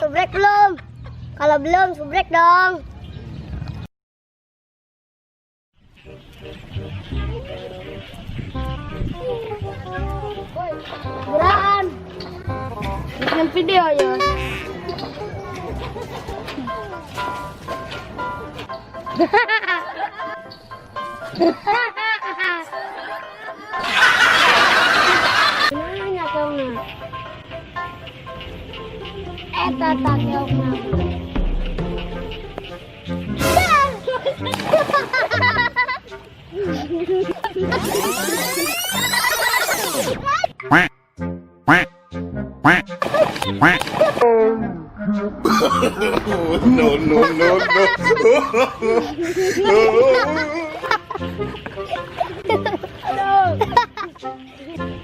Subrek belum? Kalau belum, subrek dong. Beraan. Bikin video ya. Nanya kau na. Eta tak kau na. Quack, quack, quack, quack. No, no, no, no.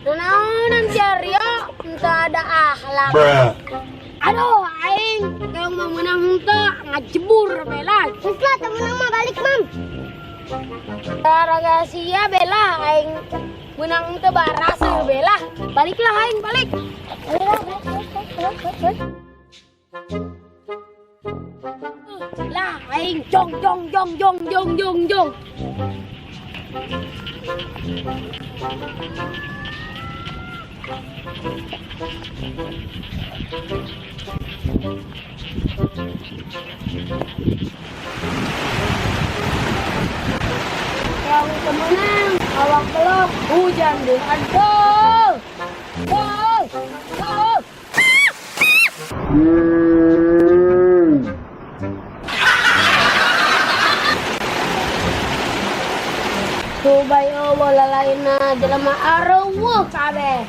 Naonan si Aryo, entah ada akhlak. Bruh. Aduh, aing kalau mau menang henteu ngajebur bela. Geus lah, teu menang mah balik, Mam. Gara-gara sia bela aing menang henteu barasa bela. Baliklah aing, balik. Lah aing jong jong jong jong jong jong jong. Yang kemenang, awak belok, hujan deh. Aduh. Gol. Gol. Subay Allah lalaina jelema areuweuh kabeh.